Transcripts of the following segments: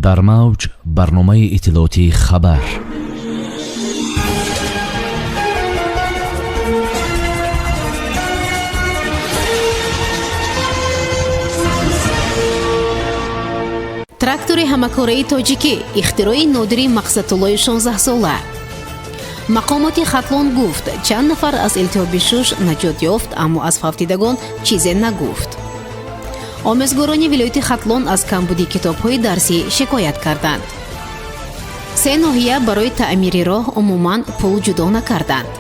Дар мавҷ барномаи иттилоотии «Хабар». Трактори ҳамакораи тоҷикӣ, ихтирои нодири Мақсадуллои 16-сола. Мақомоти Хатлон гуфт, чанд нафар аз илтиҳоби шуш наҷот ёфт, аммо аз фавтидагон чизе нагуфт. Омӯзгорони вилояти Хатлон аз камбуди китобҳои дарсӣ шикоят карданд. Се ноҳия барои таъмири роҳ умуман пул ҷудо накарданд.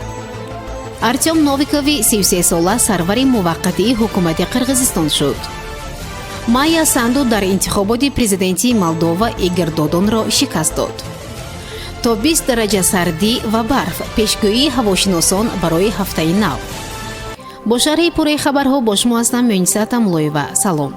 Артём Новикови 33-сола сарвари муваққатии ҳукумати Қирғизистон шуд. Майя Санду дар интихоботи президентии Молдова Игор Додонро шикаст дод. То 20 дараҷа сардӣ ва барф, пешгӯии ҳавошиносон барои ҳафтаи нав. Бо шарҳи пурраи хабарҳо бо шумо ҳастам Муниса Тамлоева. Салом.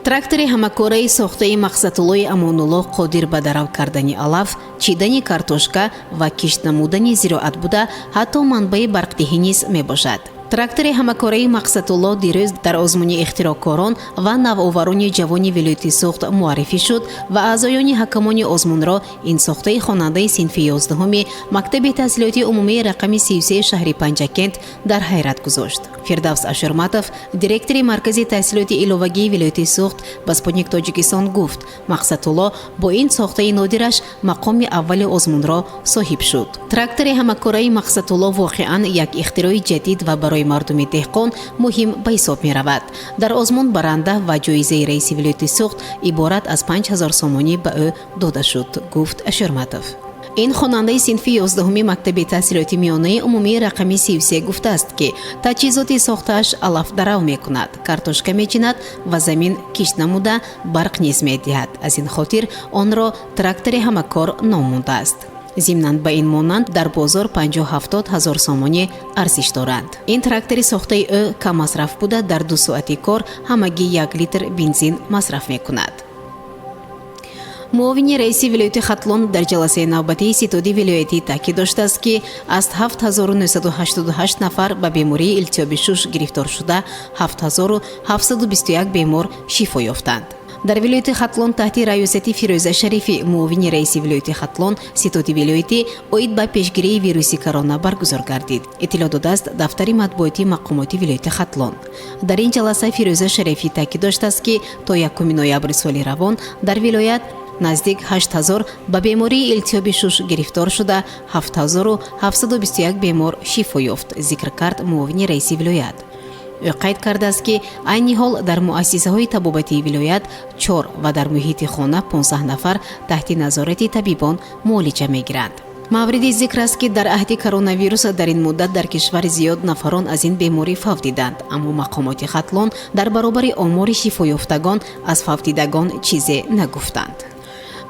Трактори ҳамакораи сохтаи Мақсадуллои Амонулло қодир ба дарав кардани алаф, чидани картошка ва кишт намудани зироат буда, ҳатто манбаи барқдиҳӣ низ мебошад. Трактори ҳамакораи Мақсадулло дирӯз дар озмуни ихтироъкорон ва навоварони ҷавони вилояти Суғд муаррифӣ шуд ва аъзоёни ҳакамони озмунро ин сохтаи хонандаи синфи 11-уми мактаби таҳсилоти умумии рақами 33 шаҳри Панҷакент дар ҳайрат гузошт. Фирдавс Ашурматов, директори Маркази таҳсилоти иловагии вилояти Суғд, ба «Спутник Тоҷикистон» гуфт, Мақсадулло бо ин сохтаи нодираш мақоми аввали озмунро соҳиб шуд. Трактори ҳамакораи Мақсадулло воқеан як ихтирои ҷадид ва барои мардуми деҳқон муҳим ба ҳисоб меравад. Дар озмун баранда ва ҷоизаи раиси вилояти Суғд иборат аз 5000 сомонӣ ба ӯ дода шуд, гуфт Ашурматов. Ин хонандаи синфи 11-уми мактаби таҳсилоти миёнаи умумии рақами 33 гуфтааст, ки таҷҳизоти сохтааш алаф дарав мекунад, картошка мечинад ва замин кишт намуда, барқ низ медиҳад. Аз ин хотир онро трактори ҳамакор ном мондааст. Зимнан, ба ин монанд дар бозор 50-70 ҳазор сомонӣ арзиш доранд. Ин трактори сохтаи ӯ каммасраф буда, дар 2 соати кор ҳамагӣ 1 литр бензин масраф мекунад. Муовини раиси вилояти Хатлон дар ҷаласаи навбатии ситоди вилоятӣ таъкид доштааст, ки аз 7988 нафар ба бемории илтиҳоби шуш гирифтор шуда, 7721 бемор шифо ёфтанд. Дар вилояти Хатлон таҳти раёсати Фирӯза Шарифӣ, муовини раиси вилояти Хатлон, ситоди вилоятӣ оид ба пешгирии вируси корона баргузор гардид, иттилоъ додааст дафтари матбуоти мақомоти вилояти Хатлон. Дар ин ҷаласа Фирӯза Шарифӣ таъкид доштааст, ки то 1 ноябри соли равон дар вилоят наздик 8000 ба бемории илтиҳоби шуш гирифтор шуда, 7721 бемор шифо ёфт, зикр кард муовини раиси вилоят. Ӯ қайд кардааст, ки айни ҳол дар муассисаҳои табобатии вилоят чор ва дар муҳити хона 15 нафар таҳти назорати табибон муолиҷа мегиранд. Мавриди зикр аст, ки дар аҳди коронавирус дар ин муддат дар кишвар зиёд нафарон аз ин беморӣ фавтиданд, аммо мақомоти Хатлон дар баробари омори шифоёфтагон аз фавтидагон чизе нагуфтанд.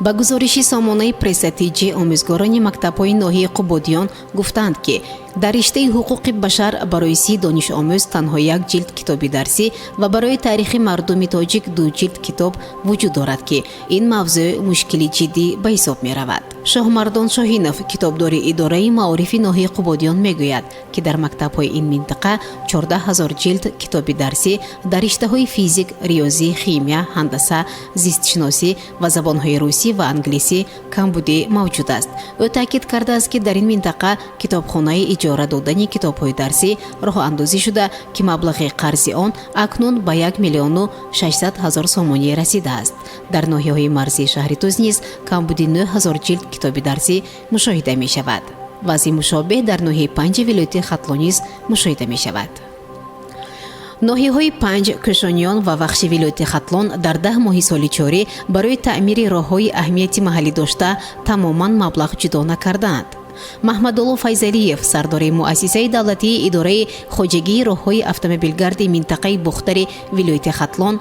Ба гузориши сомонаи Пресса ТЖ, омӯзгорони мактабҳои ноҳияи Қубодиён гуфтаанд, ки дар риштаи ҳуқуқи башар барои 30 донишомӯз танҳо як ҷилд китоби дарсӣ ва барои таърихи мардуми тоҷик ду ҷилд китоб вуҷуд дорад, ки ин мавзӯъ мушкили ҷиддӣ ба ҳисоб меравад. Шоҳмардон Шоҳинов, китобдори идораи маорифи ноҳияи Қубодиён, мегӯяд, ки дар мактабҳои ин минтақа 14 ҳазор ҷилд китоби дарсӣ дар риштаҳои физик, риёзӣ, химия, ҳандаса, зистшиносӣ ва забонҳои русӣ ва англисӣ камбудӣ мавҷуд аст. Ӯ таъкид кардааст, ки дар ин минтақа китобхонаи иҷора додани китобҳои дарсӣ роҳандозӣ шуда, ки маблағи қарзи он акнун ба 1 600 000 сомонӣ расидааст. Дар ноҳияҳои марзии шаҳри Тӯс низ камбуди 9 ҳазор ҷилд китоби дарсӣ мушоҳида мешавад. Вазъи мушобеҳ дар ноҳияи Панҷи вилояти Хатлон низ мушоҳида мешавад. Ноҳияҳои Панҷ, Кӯшониён ва Вахши вилояти Хатлон дар 10 моҳи соли ҷорӣ барои таъмири роҳҳои аҳамияти маҳаллӣ дошта тамоман маблағ ҷудо накардаанд. Маҳмадулло Файзалиев, сардори муассисаи давлатии идораи хоҷагии роҳҳои автомобилгарди минтақаи Бохтари вилояти Хатлон,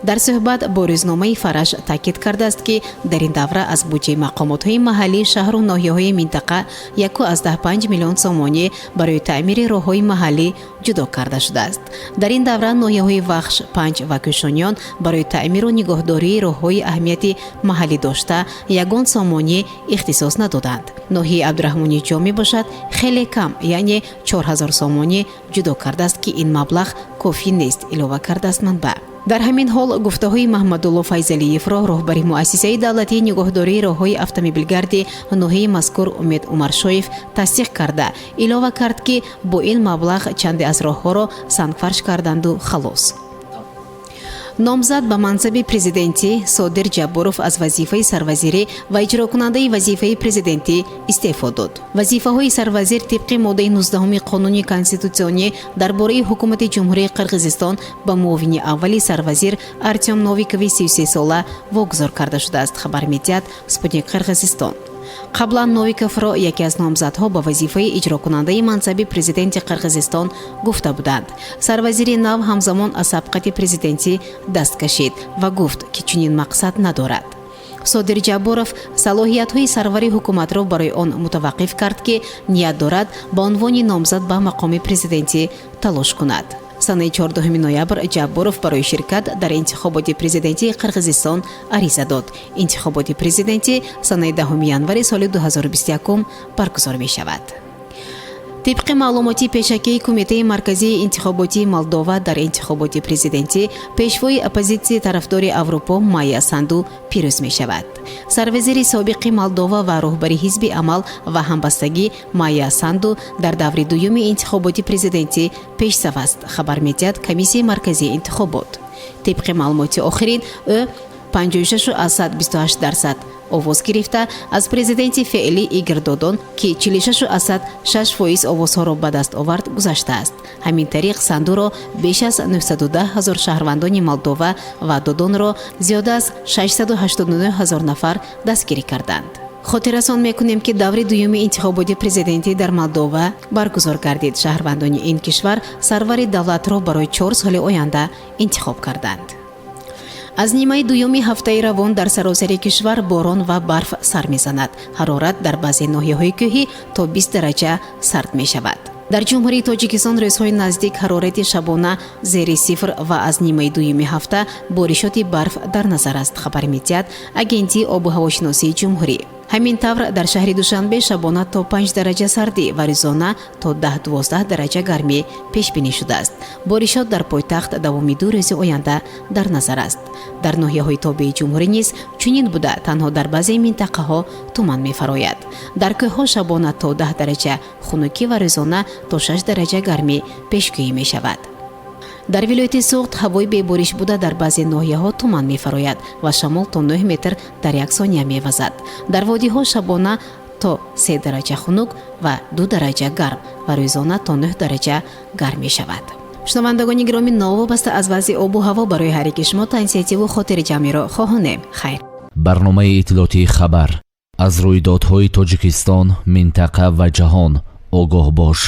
дар суҳбат бо рӯзномаи «Фараж» таъкид кардааст, ки дар ин давра аз буҷаи мақомотҳои маҳаллии шаҳру ноҳияҳои минтақа 1,5 миллион сомонӣ барои таъмири роҳҳои маҳаллӣ ҷудо карда шудааст. Дар ин давра ноҳияҳои Вахш, Панҷ ва Кӯшониён барои таъмиру нигоҳдории роҳҳои аҳамияти маҳаллӣ дошта ягон сомонӣ ихтисос надоданд. Ноҳияи Абдураҳмони Ҷомӣ бошад, хеле кам, яъне 4000 сомонӣ ҷудо кардааст, ки ин маблағ кофӣ нест, илова кардааст манбаъ. Дар ҳамин ҳол гуфтаҳои Маҳмадулло Файзалиевро роҳбари муассисаи давлатии нигоҳдории роҳҳои автомобилгарди ноҳияи мазкур Умед Умаршоев тасдиқ карда, илова кард, ки бо ин маблағ чанде аз роҳҳоро сангфарш карданду халос. Номзад ба мансаби президентӣ Содир Ҷабборов аз вазифаи сарвазирӣ ва иҷрокунандаи вазифаи президентӣ истеъфо дод. Вазифаҳои сарвазир тибқи моддаи 19-уми Қонуни конститутсионӣ дар бораи ҳукумати Ҷумҳурии Қирғизистон ба муовини аввали сарвазир Артем Новикови 33сола вогузор карда шудааст, хабар медиҳад «Спутник Қирғизистон». Қаблан Новиковро яке аз номзадҳо ба вазифаи иҷрокунандаи мансаби президенти Қирғизистон гуфта буданд. Сарвазири нав ҳамзамон аз сабқати президентӣ даст кашид ва гуфт, ки чунин мақсад надорад. Содир Ҷабборов салоҳиятҳои сарвари ҳукуматро барои он мутаваққиф кард, ки ният дорад ба унвони номзад ба мақоми президентӣ талош кунад. Санаи 14 ноябр Ҷабборов барои ширкат дар интихоботи президентии Қирғизистон ариза дод. Интихоботи президентӣ санаи 10 январи соли 2021 баргузор мешавад. Тибқи маълумоти пешакии Кумитаи марказии интихоботии Молдова, дар интихоботи президентӣ пешвои оппозитсияи тарафдори Аврупо Майя Санду пирӯз мешавад. Сарвазири собиқи Молдова ва роҳбари ҳизби Амал ва ҳамбастагӣ Майя Санду дар даври дуюми интихоботи президентӣ пешсаф аст, хабар медиҳад Комиссияи марказии интихобот. Тибқи маълумоти охирин, ӯ 56,28% овоз гирифта, аз президенти феълӣ Игор Додон, ки 46,6% овозҳоро ба даст овард, гузаштааст. Ҳамин тариқ, Сандуро беш аз 910 ҳазор шаҳрвандони Молдова ва Додонро зиёда аз 689 ҳазор нафар дастгирӣ карданд. Хотиррасон мекунем, ки даври дуюми интихоботи президентӣ дар Молдова баргузор гардид. Шаҳрвандони ин кишвар сарвари давлатро барои 4 соли оянда интихоб карданд. Аз нимаи дуюми ҳафтаи равон дар саросари кишвар борон ва барф сар мезанад. Ҳарорат дар баъзе ноҳияҳои кӯҳӣ то 20 дараҷа сард мешавад. Дар Ҷумҳурии Тоҷикистон рӯзҳои наздик ҳарорати шабона зери сифр ва аз нимаи дуюми ҳафта боришоти барф дар назар аст, хабар медиҳад Агентии обу ҳавошиносии ҷумҳурӣ. Ҳамин тавр, дар шаҳри Душанбе шабона то 5 дараҷа сардӣ ва рӯзона то 10-12 дараҷа гармӣ пешбинӣ шудааст. Боришот дар пойтахт давоми 2 рӯзи оянда дар назар аст. Дар ноҳияҳои тобеи ҷумҳурӣ низ чунин буда, танҳо дар баъзе минтақаҳо туман мефарояд. Дар кӯҳҳо шабона то 10 дараҷа хунукӣ ва рӯзона то 6 дараҷа гармӣ пешгӯӣ мешавад. Дар вилояти Суғд ҳавои бебориш буда, дар баъзе ноҳияҳо туман мефарояд ва шамол то 9 метр дар як сония мевазад. Дар водиҳо шабона то 3 дараҷа хунук ва 2 дараҷа гарм ва рӯзона то 9 дараҷа гарм мешавад. Шунавандагони гиромӣ, новобаста аз вазъи обу ҳаво, барои ҳар яки шумо тансиҳативу хотириҷамъиро хоҳонем. Хайр. Барномаи иттилоотии «Хабар». Аз рӯйдодҳои Тоҷикистон, минтақа ва ҷаҳон огоҳ бош.